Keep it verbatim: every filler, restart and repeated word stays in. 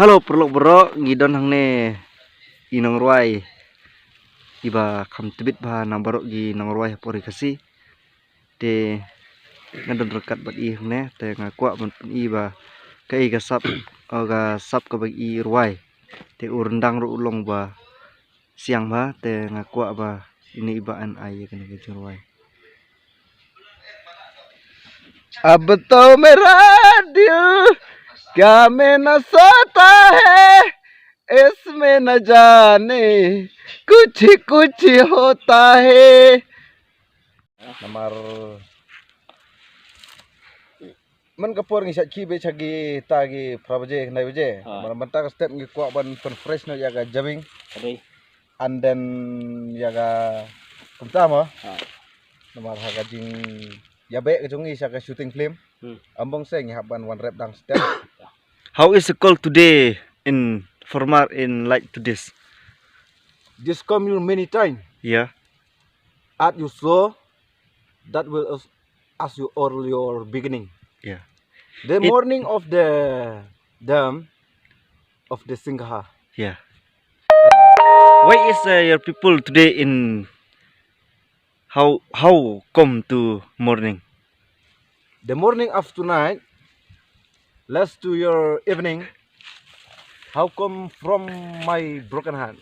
Hello, paralok baroh, ngi don hangne i nongrwai iba kham tbit bha na baroh ki nongrwai ha pori Khasi. Te nga don ryngkat bad i hangne, te nga kwah ban pyni ba kaei ka sap, o ka sap kaba i rwai. Te u ryndang ruh u long ba siang bha, te nga kwah ba ine iba an ai ïa kane ka jingrwai. अब तो मेरा दिल क्या मैं ना सोता है, इसमें न जाने कुछ कुछ होता है. Namar man ka por ngi shait ki be shait ki ta ki phra baje, khyndai baje. Ha. Namar mynta ka step ngi kwah ban pynfresh noh ïa ka jabieng. Re. And then ïa ka kumta mo. Ha. Namar ha ka jingïabeh ka jong ngi sha ka shooting film. Hmm. Ym bong seh ngi hap ban wan rep dang step. How is the cold today in Furmar in like to this? This come you many time. Yeah. At you saw that will as, as you all your beginning. Yeah. The It morning of the dam of the Singha. Yeah. Why is uh, your people today in how how come to morning? The morning of tonight, last to your evening, how come from my broken heart?